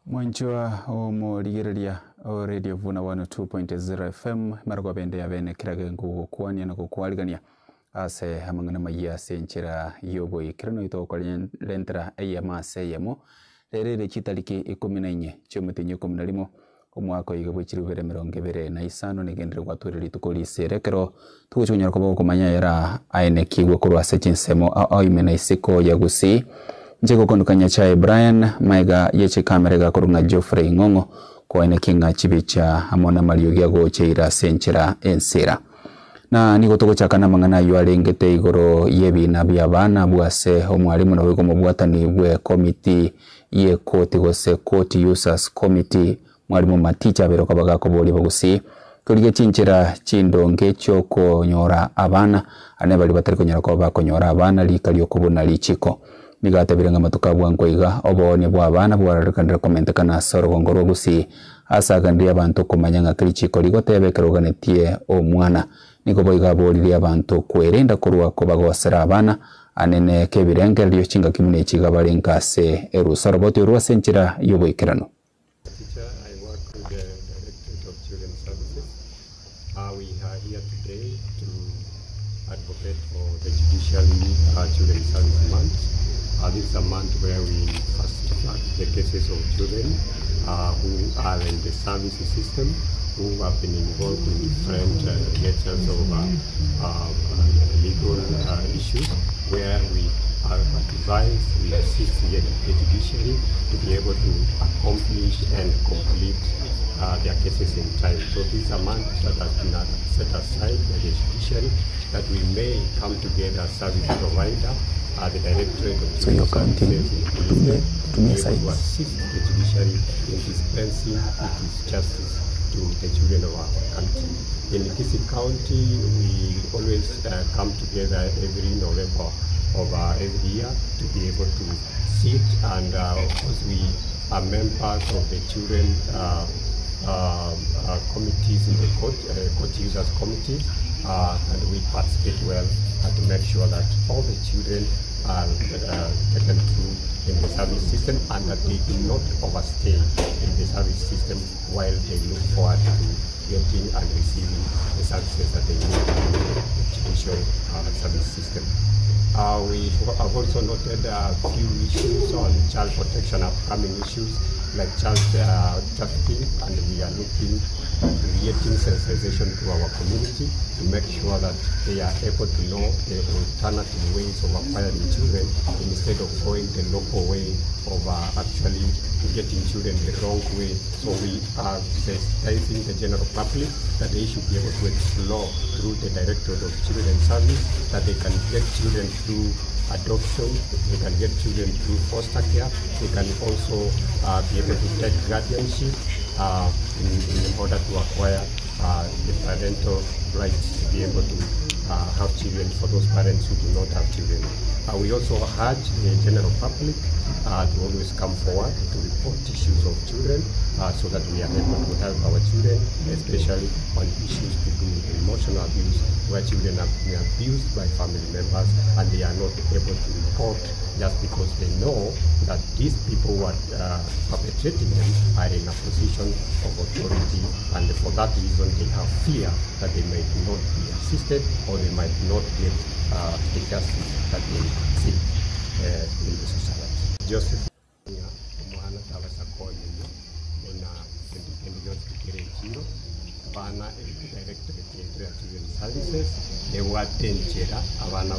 Mwanchwa omorigereria o Radio Vuna 102.0 FM marogoba ende yabene kera gokwania na gokwarigania ase amang'ana amayia ase enchera y'oboikeranu oito gokorentera eyemo ase eyemo rero ere chitariki ikomi na inye chi'omotienyi ikomi na rimo omwaka oiga bwe chilifu ibere emerongo ebere na isano nigendere gwatwire rituko risere ekero togochi konyora koba gokomanya era aenekigwe korwa ase chinsemo aoime na isiko ya Gusii. Inche gokonduka Nyachae Brian maega ye chikamera egakorwa ng'a Geoffrey Ng'ong'o koenekia ng'a chibicha amo namariogi agocheire ase enchera ensera. Na nigo togochaka namang'ana ayio arengete igoro y'ebiina bi'abana abwo ase omwalimu naboigo omobwatani bw'ekomiti y'ekoti gose Court Users Committee Mwalimu Maticha abeire koba gakoboria abagusii torigie chinchera chindonge chi'okonyora abana ane baria batari konyara koba bakonyora abana rika ri'okobuna richiko. Nigo atebire ng'a amatuko a bwango iga oboonia bwa abana bwararekanire komentekana ase orogongo rwa Gusii ase aganire abanto komanya ng'aki richiko rigoteba ekero oganetie omwana. Nigo boigo aboririe abanto kwerenda korwa kobagosera abana anene kebirengererio chingaki buna echi iga barenge ase erusa oroboti orwo ase enchera y'oboikeranu. Teacher, I work with the Directorate of Children's Services. We are here today to advocate for the Judiciary Children's Service Month. This is a month where we fast track the cases of children who are in the service system, who have been involved in different natures of legal issues, where we advise, we assist the judiciary to be able to accomplish and complete their cases in time. So this is a month that has been set aside by the judiciary that we may come together as service provider, the Directorate of So you're Children's counting Services in kutumia Police, to kutumia be able to sides. assist the judiciary in dispensing its justice to the children of our country. In Kisii County, we always come together every November of every year to be able to sit, and of course we are members of the children committees in the court, court users committees, and we participate well to make sure that all the children are taken through in the service system and that they do not overstay in the service system while they look forward to getting and receiving the services that they need in the judicial service system. We have also noted a few issues on child protection, upcoming issues like child trafficking, and we are looking at creating sensitization to our community to make sure that they are able to know the alternative ways of acquiring children instead of going the local way of actually getting children the wrong way. So we are sensitizing the general public that they should be able to explore through the Directorate of Children's Service, that they can get children through adoption, they can get children through foster care, they can also be able to take guardianship in order to acquire the parental rights to be able to have children for those parents who do not have children. We also urge the general public to always come forward to report issues of children so that we are able to help our children, especially on issues to do with emotional abuse, where children are being abused by family members and they are not able to report just because they know that these people who are perpetrating them are in a position of authority, and for that reason they have fear that they might not be assisted or they might not get the justice that they seek in the society. Joseph, omwana tabasa konya. Abana Directorate yaito ya Children Services nebwate enchera abana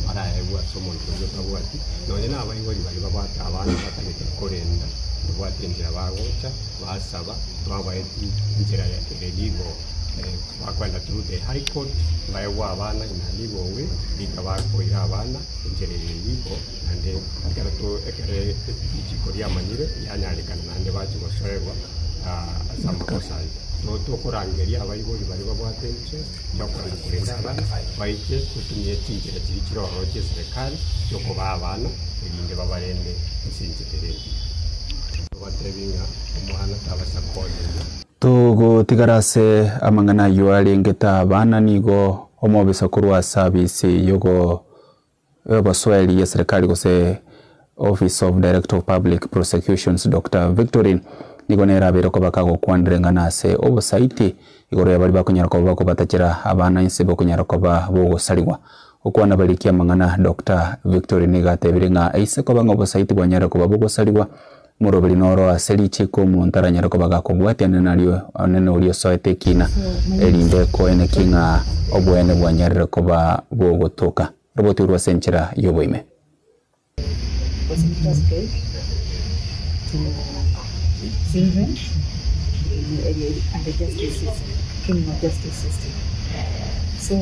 baraegwe ase omonto oyio otabwati, nonye na abaibori baria babwate abana batagete korenda, ntobwate enchera bagocha basaba twabaeti enchera ere legal bakoenda through the high court baegwe abana in a legal way rika bakoira abana enchera ere legal naende ekero to ekero richiko riamanyire rianyarekana naende bachia gosoerwa ase amakosa ayio. Tokorangeria abaibori baria babwate interest yokorenda korenda abana baiche totumie chinchera chiria chire ororo chia eserekari chiokobaa abana erinde babarende ase enchera ere engiya. Tobatebi ng'a omwana tabasa koyenya. Togotigara ase amang'ana ayio arengete abana nigo omobisa korwa ase abisi yogo Y'obosweri y'eserekari gose Office of Director of Public Prosecutions Doctor Victorine nigo nere abeire koba kagokwanera eng'ana ase obosaiti igoro ya baria bakonyara koba bakobatachera abana inse bokonyara koba bogosarigwa. Gokwana barikia amang'ana Doctor Victorine nigo atebire ng'a aise koba ng'a obosaiti bwanyarire koba bogosarigwa Omoroberi noro ase richiiko omonto aranyare koba gakobwatia onene aria onene oria osoete ekina, erinde koenekia ng'a oboene bwanyarire koba bogotoka. Robotigwe ase enchera y'oboime. Prosecutors gave to children in and the justice system, criminal justice system. So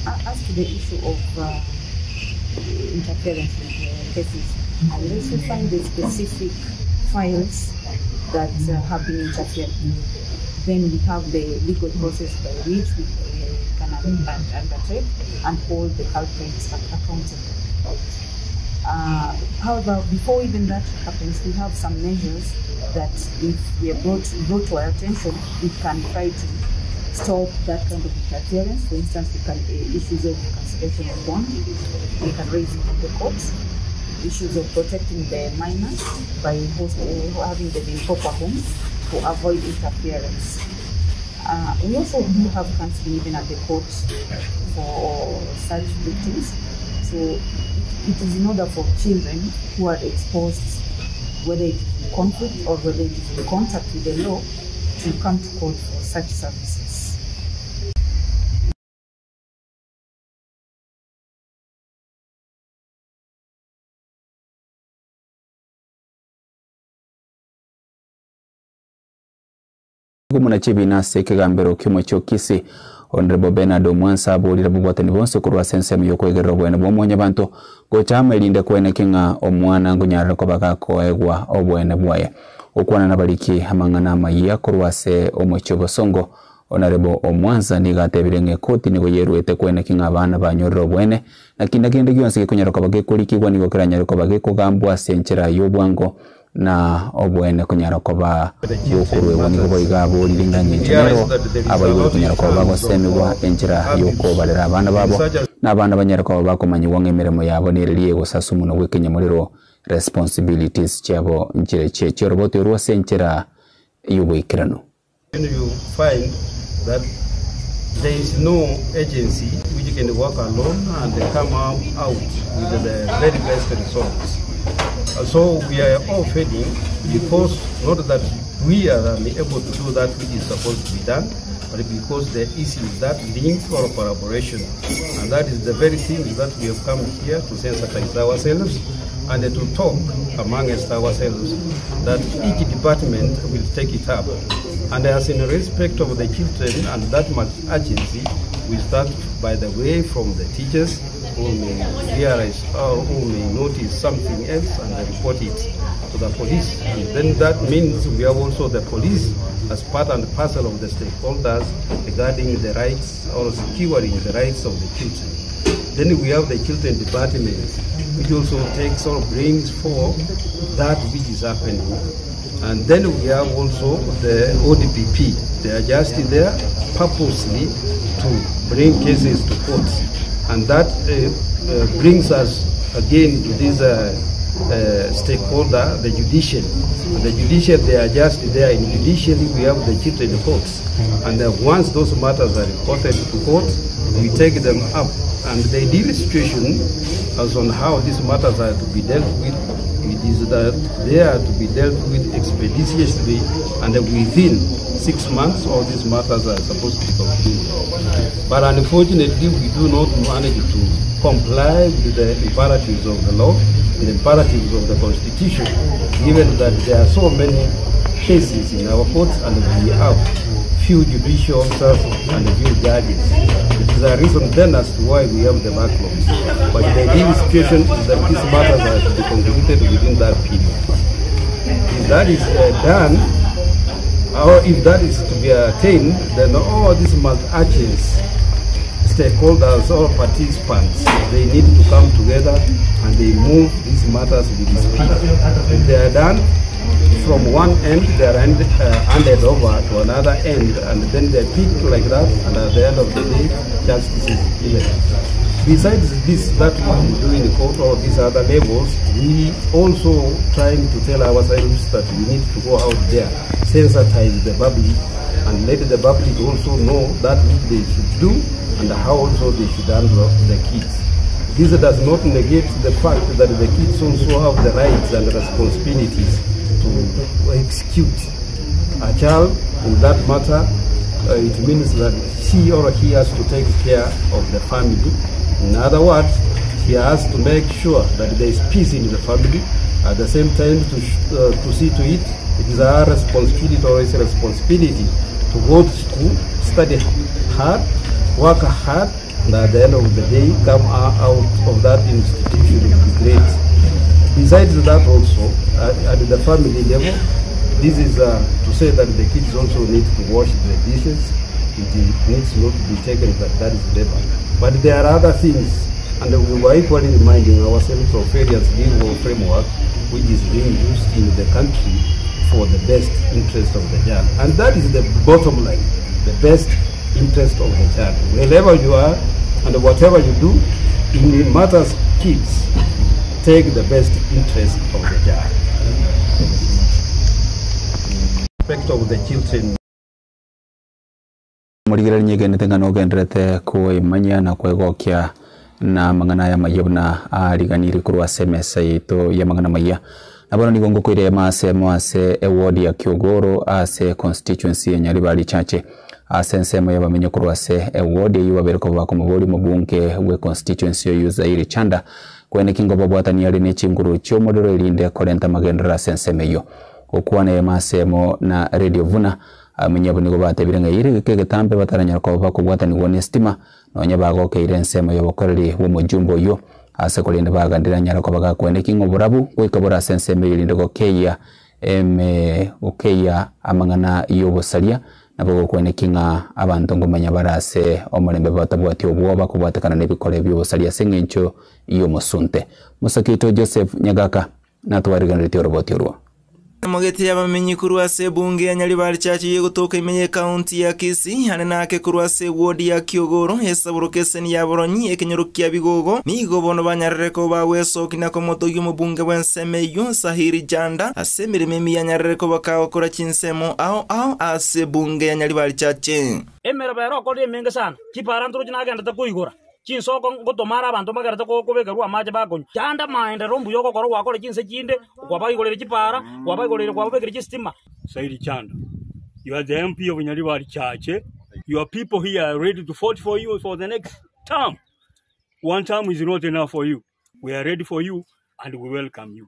as to the issue of interference with the cases, unless you find the specific files that have been interfered with, then we have the legal process by which we can undertake and hold the culprits accountable. However, before even that happens, we have some measures that if we are brought to our attention, we can try to stop that kind of interference. For instance, we can issues of cancellation of bond, we can raise it in the courts. Issues of protecting the minors by having them in proper homes to avoid interference. We also do have counseling even at the court for such victims. So it is in order for children who are exposed, whether it is in conflict or whether it is in contact with the law, to come to court for such services. Nigo chibiina ase ekegambero ki'omochie o Kisii, Honourable Bernard Omwansa aborire ababwatani bonsi korwa ase ensemo y'okoegerera oboene bwa mwanyabanto gocha amo erinde koeneki ng'a omwana nkonyarire koba gakoegwa oboene bwaye. Gokwana nabariki amang'ana amayia korwa ase omochie o Bosongo, Honourable Omwansa nigo atebire ng'a ekoti nigo yeruete koeneki ng'a abana banyorire oboene na kinde kende gionsi gekonyara koba gekorikigwa nigo keranyare koba gekogambwa ase enchera y'obwango na oboene konyara koba bokoruegwa. Nigo boigo aborire ng'a engencho nero abaibori konyara koba bagosemigwa enchera y'okobarera abana babo, na abana banyare koba bakomanyigwa ng'a emeremo yabo nereria egosasumwa na gw'ekenyamorero, responsibilities, chiabo nchire chie chioroboti orwo ase enchera y'oboikeranu. Then you find that there is no agency which can work alone and come out with the very best results. So we are all failing because not that we are unable to do that which is supposed to be done, but because the issue is that link or collaboration. And that is the very thing that we have come here to sensitize ourselves and to talk amongst ourselves that each department will take it up. And as in respect of the children and that much urgency, we start by the way from the teachers who may realize or who may notice something else and report it to the police. And then that means we have also the police as part and parcel of the stakeholders regarding the rights or securing the rights of the children. Then we have the children department, which also takes or brings forth that which is happening. And then we have also the ODPP. They are just there purposely to bring cases to court. And that brings us again to this stakeholder, the judiciary. And the judiciary, they are just there. In judiciary, we have the children courts. And once those matters are reported to court, we take them up. And the ideal situation as on how these matters are to be dealt with It is that they are to be dealt with expeditiously and within 6 months all these matters are supposed to be concluded. But unfortunately, we do not manage to comply with the imperatives of the law, the imperatives of the constitution, given that there are so many cases in our courts and we have few judicial officers and few judges. It is a reason then as to why we have the backlogs. But the ideal situation is that these matters are to be concluded within that period. If that is done, or if that is to be attained, then all these multi-agencies, stakeholders, all participants, they need to come together and they move these matters with speed. If they are done, from one end they are handed over to another end, and then they pick like that, and at the end of the day, justice is given. Besides this, that we do in court or these other levels, we also trying to tell ourselves that we need to go out there, sensitize the public, and let the public also know that what they should do and how also they should handle the kids. This does not negate the fact that the kids also have the rights and responsibilities to execute. A child, in that matter, it means that she or he has to take care of the family. In other words, he has to make sure that there is peace in the family. At the same time, to see to it, it is our responsibility or his responsibility to go to school, study hard, work hard, and at the end of the day, come out of that institution with grades. Besides that also, at the family level, this is to say that the kids also need to wash the dishes. It needs not to be taken that that is labor. But there are other things, and we were equally reminding ourselves of various legal framework which is being used in the country for the best interest of the child. And that is the bottom line, the best interest of the child. Wherever you are and whatever you do, in matters kids, take the best interest of the child. Respect of the children. Morigereri nyegenete ng'a nogenderete koimanya na kwegokia na mang'ana aya maiya buna ariganiri korwa ase emesa yaito ya mang'ana maiya. Nabono nigo ngokoirema ase emo ase eward ya Kiogoro ase constituency ya Nyaribari Chache ase ensemo yabamenye korwa ase eward eywo babere koba bakomobori omobunge bwe constituency oyo Zairi Chanda kwene kingo babwatani are ne chinguru chi'omorero erinde korenta magenderero ase ensemo eywo. Gokwana ema ase emo na Radio Vuna amenye abo nigo batebire ng'a ere geke egetambe bataranyara koba bakobwatanigwa na estima nonya bagokeire ensemo y'obokoreri bw'omojumbe oywo ase korende bagandire anyara koba gakwene king'o oborabu goika bore ase ensemo eywo erinde gokeia eme gokeia amang'ana y'obosaria nabo gokwene king'a abanto ngomanya bare ase omorembe batabwati obwoba kobwatekana na ebikore by'obosaria ase eng'encho y'omosunte. Mosakito Joseph Nyagaka natwariganeretie oroboti orwo. Mogeti yabamenyi kurwa ase bunge ya Nyaribari Chache yegotoka imenye county ya Kisii hane nake kurwa ase ward ya Kiogoro esaburo keseni ya Boronyi ekenyoro kia Bigogo nigo bono banyarereko bawesoki na komotogi omobunge bw'ensemo eyo Sahiri Janda ase emirimo emi yanyarereko bakagokora chinsemo ao ao ase bunge ya Nyaribari Chache. Emerobero okore emenge sana chiparantoro chinagendete koigora chinsoko ngotomara abanto bagerete kobekerwa amache bakonywa chanda maenderero mbuya ogokora gwakora chinse chinde kwabaigorere chipara kwabaigorere kwababekere chistima. Saidi Chanda, you are the MP of Nyaribari Chache. Your people here are ready to vote for you for the next term. One term is not enough for you. We are ready for you and we welcome you.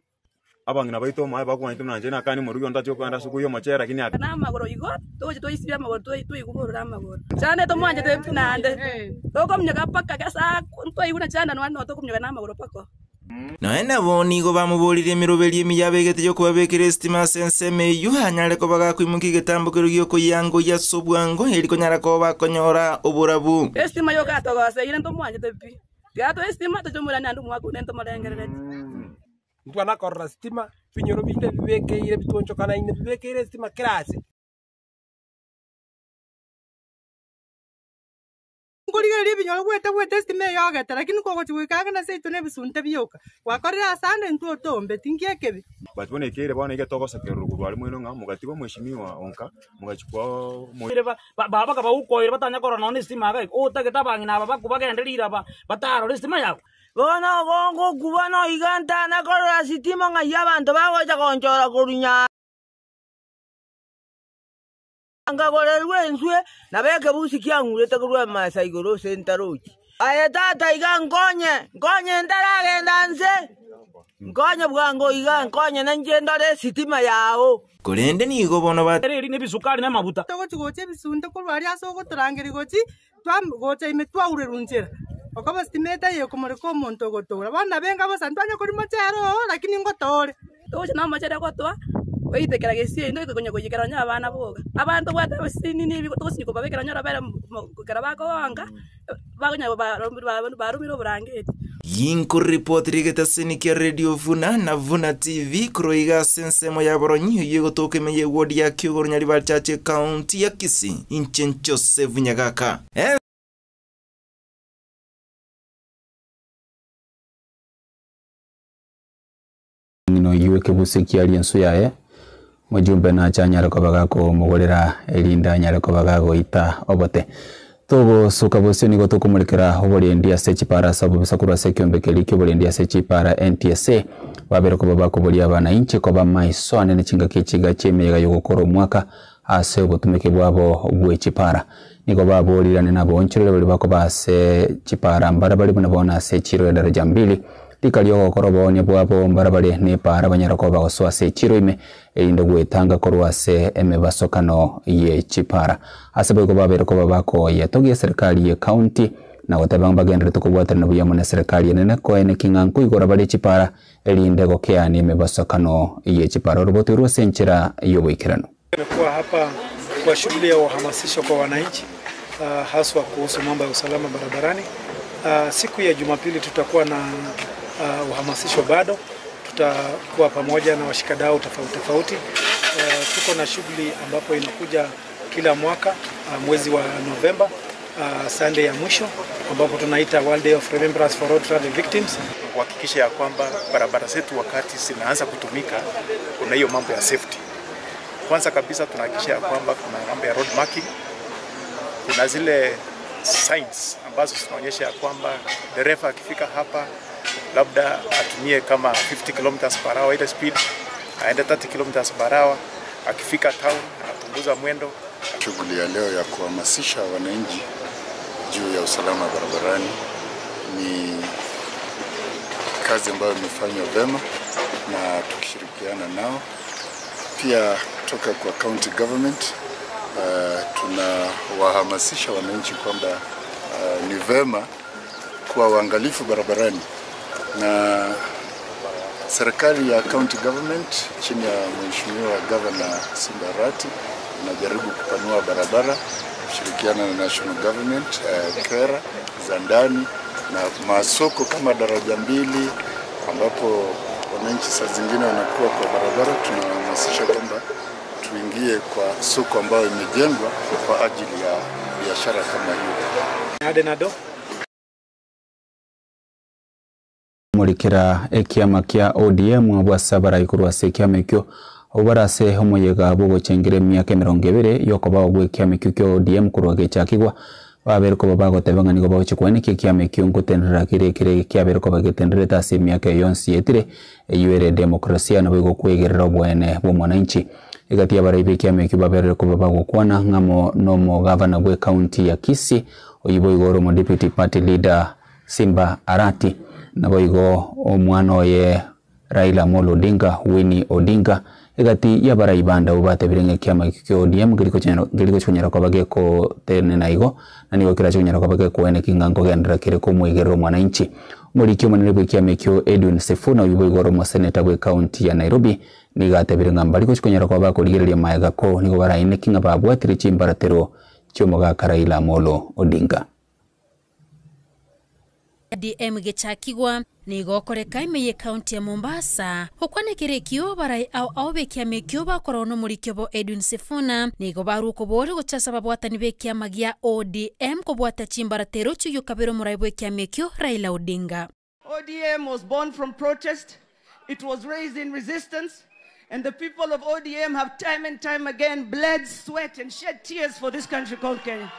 Abang'ina baito mae bakwanyete muna nche nakani morugi ontachi okoenda suku y'omochera lakini na amagoro igo toche toisibia amagoro toiguborora amagoro chande tomwanchete nande tokominyoka paka gesa toiguna chanda nwane no tokominyoka na amagoro paka. Noe nabo nigo bamoborire emiroberi emiya begete yokobabekera estima ase ensemo eywo anyare koba gakoimokia egetambokero giokoyango ya ase obwango eri konyara koba bakonyora oborabu. Estima yokatogoseire ntomwanchete pi tigato estima tochomorani ande omwaka one ntomorengerereti. Ntwana korora stima binyoro binde bibekeire bitonchokanaine bibekeire stima kirase. Nkorigereria ebinyoro gwete gwete estima eyogete, lakini kogochia goika ang'e na seito na ebisunte bioka. Gwakorire asande intwe otombe, tinki ekebi. But bono ekeire bono iga togosekererwa korwa aria moino ng'a mogatiga omweshimiwa onka, mogachia koa omo. Baba kabaukoire batanya korora nonya estima iga iga, otagete abang'ina aba bakwe bagende riraba batarora estima yabo. Bono ogongoku bono iga ntana korora sitima ng'ai abanto bagocha gonchora korwa nyaa. Nkagorerwa enswe, nabo ekebusi kiang'urete korwa emesa igoro ase ntarochi. Aye tata iga nkonye, nkonye ntaragenda nse, nkonye bwango iga, nkonye nainche ndore esitima yao. Korende nigo bono ba. Eri nebisukari na amaguta. Togochi gocha ebisunte korwa aria ase ogotorangeria gochi gocha ime twaurerwa nchera, okoba sitima etaiyo ekomoreka omonto ogotoora. Bono nabo enga bosa ntwanye korwa mochere oo lakini ngotoore. Togocha na omochere gotoa, oitekera gesieri ntoike konya koiyekera nonye abana boka. Abana tobwate abasinini ebi togosinywa kobabekera onye orabere ekero bakoonga, bakonya barumire oborangeti. Ginkoripoti rigetaseni kia Radio Vuna na Vuna TV korwa iga ase ensemo ya Boronyi eyio egotoka ime y'eward ya Kiogoro Nyaribari Church Ekaunti ya Kisii. Inche Joseph Nyagaka. Ng'ina oyio ekebusi kiaria ensu yaye, mojumbe nache anyare koba gakomogorera, erinde anyare koba gagoita obote. Togosuka bosio nigo tokomorekera oborendi ase chipara ase obobisa korwa ase ekiombe keria ki'oborendi ase chipara NTSA, babere koba bakoboria abananchi koba maiso anene chingaki echiga chi'emeyega y'ogokora omwaka ase obotumeki bwabo bwe chipara. Nigo baborirane naboonchoreri baria bakoba ase chipara mbarabare buna bono ase echiro ya Daraja Mbili. Rika ri'ogokora oboonia bwabo mbarabare nepaara banyare koba bagosoa ase echiro ime, erinde gwetanga korwa ase emebasokano ye chipara. Ase boigo babeire koba bakoyetogia eserikari ye county na goteba ng'a mbagenderete kobwaterana buya amo neserikari enene koeneki ng'a nkoigora bare chipara erinde gokeania emebasokano ye chipara orobotoirwe ase enchera y'oboikeranu. Tumekuwa hapa kwa shughuli ya uhamasisho kwa wananchi uh, haswa kuhusu mambo ya usalama barabarani. Uh, siku ya Jumapili tutakuwa na uh, uhamasisho bado, tutakuwa pamoja na washikadau tofauti tofauti. Uh, tuko na shughuli ambapo inakuja kila mwaka uh, mwezi wa Novemba uh, Sunday ya mwisho ambapo tunaita World Day of Remembrance for Road Traffic Victims. Kuhakikisha ya kwamba barabara zetu wakati zinaanza kutumika kuna hiyo mambo ya safety. Kwanza kabisa tunahakikisha ya kwamba kuna mambo ya road marking, kuna zile signs ambazo zinaonyesha ya kwamba dereva akifika hapa labda atumie kama 50 kilometers per hour ile speed, aende 30 kilometers per hour, akifika town anapunguza mwendo. Shughuli ya leo ya kuhamasisha wananchi juu ya usalama barabarani ni kazi ambayo imefanywa vema na tukishirikiana nao pia kutoka kwa county government uh, tunawahamasisha wananchi kwamba uh, ni vema kuwa waangalifu barabarani na serikali ya county government chini ya Mheshimiwa Governor Simba Arati inajaribu kupanua barabara kushirikiana na national government uh, kera za ndani na masoko kama daraja mbili ambapo wananchi saa zingine wanakuwa kwa barabara, tunahamasisha kwamba tuingie kwa soko ambayo imejengwa kwa ajili ya biashara kama hiyo. Adenado Morekera ekiama kia ODM abwo ase abarai korwa ase ekiama ekio abwo bare ase omoyega bw'ogochengera emiaka emerongo ebere y'okobao gw'ekiama ekio kia ODM korwa gechakigwa babere koba bagoteba ng'a nigo bagochia koenekia ekiama ekio nkotenderera kere kere kiabere koba getendererete ase emiaka eye yonsi yaetire eyio ere demokrasia naboigo kwegerera oboene bw'omwananchi. Egati y'abarai b'ekiama ekio baberire koba bagokwana ng'amo n'omogavana bw'ecounty ya Kisii oyio boigo ore omodeputy party leader Simba Arati, naboigo omwana oye Raila Amolo Odinga, Winnie Odinga, egati y'abarai bande abwo batebire ng'a ekiama ekio kia ODM nkeri gochi konyara koba gekotenena igo, na nigo kerache konyara koba gekoeneki ng'a nkogenderera kere komoigerera omwananchi. Omoriki omonene bw'ekiama ekio Edwin Sifuna oyio boigo ore omoseneta bw'ecounty ya Nairobi, nigo atebire ng'a mbari gochi konyara koba bakorigereria maega ko nigo baraeneki ng'a babwatire chimbaratero chi'omogaka Raila Amolo Odinga. ODM gechakigwa nigo okoreka ime y'ecounty ya Mombasa. Gokwana ekero ekio, abarai ao ao b'ekiama ekio bakorwa nomoriki obo Edwin Sifuna nigo barwa okoboria gocha ase ababwatani b'ekiama gia ODM kobwata chimbaratero chi'oyokabere omorai bw'ekiama ekio Raila Odinga. ODM was born from protest, it was raised in resistance, and the people of ODM have time and time again bled, sweat, and shed tears for this country called Kenya.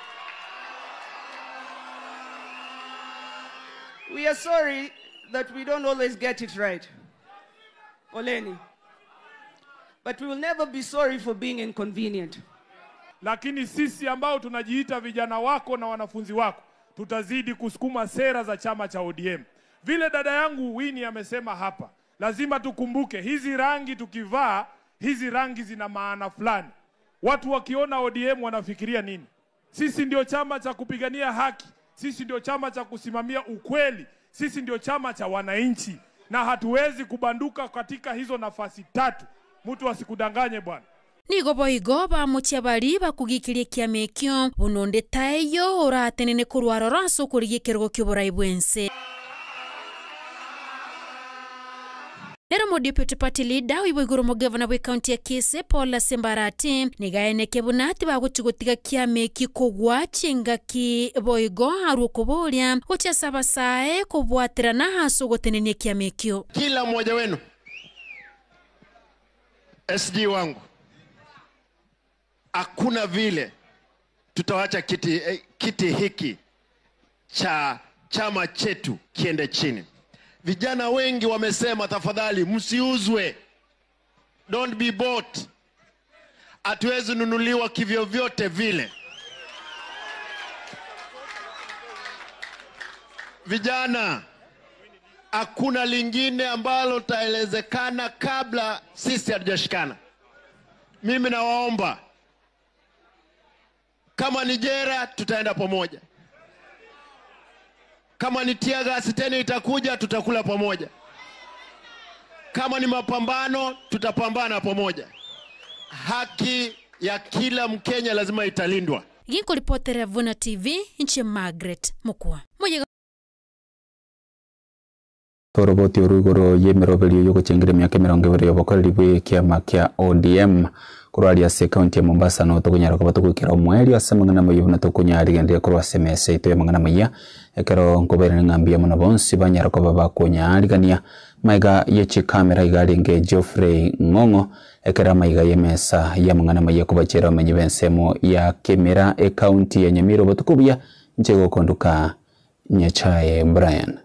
We are sorry that we don't always get it right. Poleni. But we will never be sorry for being inconvenient. Lakini sisi ambao tunajiita vijana wako na wanafunzi wako tutazidi kusukuma sera za chama cha ODM. Vile dada yangu Winnie amesema hapa, lazima tukumbuke hizi rangi tukivaa, hizi rangi zina maana fulani. Watu wakiona ODM wanafikiria nini? Sisi ndio chama cha kupigania haki, sisi ndio chama cha kusimamia ukweli, sisi ndio chama cha wananchi, na hatuwezi kubanduka katika hizo nafasi tatu. Mtu asikudanganye bwana. Nigo boigo bamochia bari bakugikiria ekiama ekio buna onde taiyo oratenene korwa aroro ase okorigia ekerogo ki'oborai bw'ense. Nere omodeputy party leader oibo igoro omogavana bw'ecounty ya Kisii Paul Sembarati nigo aeneke buna tibagochi gotiga kiama eki kogwa chingaki boigo arwe okoboria gochia ase abasae kobwaterana ase ogotenenia ekiama ekio. Kila mmoja wenu SG wangu, hakuna vile tutawacha kiti, kiti hiki cha chama chetu kiende chini. Vijana wengi wamesema, tafadhali msiuzwe, don't be bought. Hatuwezi nunuliwa kivyovyote vile. Vijana, hakuna lingine ambalo taelezekana kabla sisi hatujashikana. Mimi nawaomba, kama ni jera tutaenda pamoja, kama ni tear gas tena itakuja, tutakula pamoja, kama ni mapambano tutapambana pamoja. Haki ya kila Mkenya lazima italindwa. Ginkoripotera Vuna TV, inche Margaret Mukua. Moyega Toroboti oru igoro y'emeroberio y'ogochengera emiaka emerongo ebere y'obokoreri bw'ekiama kia ODM korwa aria ase ekaunti ya Mombasa no tokonyara koba togoikera omoerio ase amang'ana amaya buna tokonyarigenderia korwa ase emesa yaito y'amang'ana amaya ekero nkoberana ng'a mbuya mono bonsi banyara koba bakonyarigania maiga ye chikamera iga arenge Geoffrey Ng'ong'o ekero amaiga y'emesa y'amang'ana amaya kobachera abamenyi b'ensemo ya Kemera ekaunti ya Nyamira obotuko obuya inche gokonduka Nyachae Brian.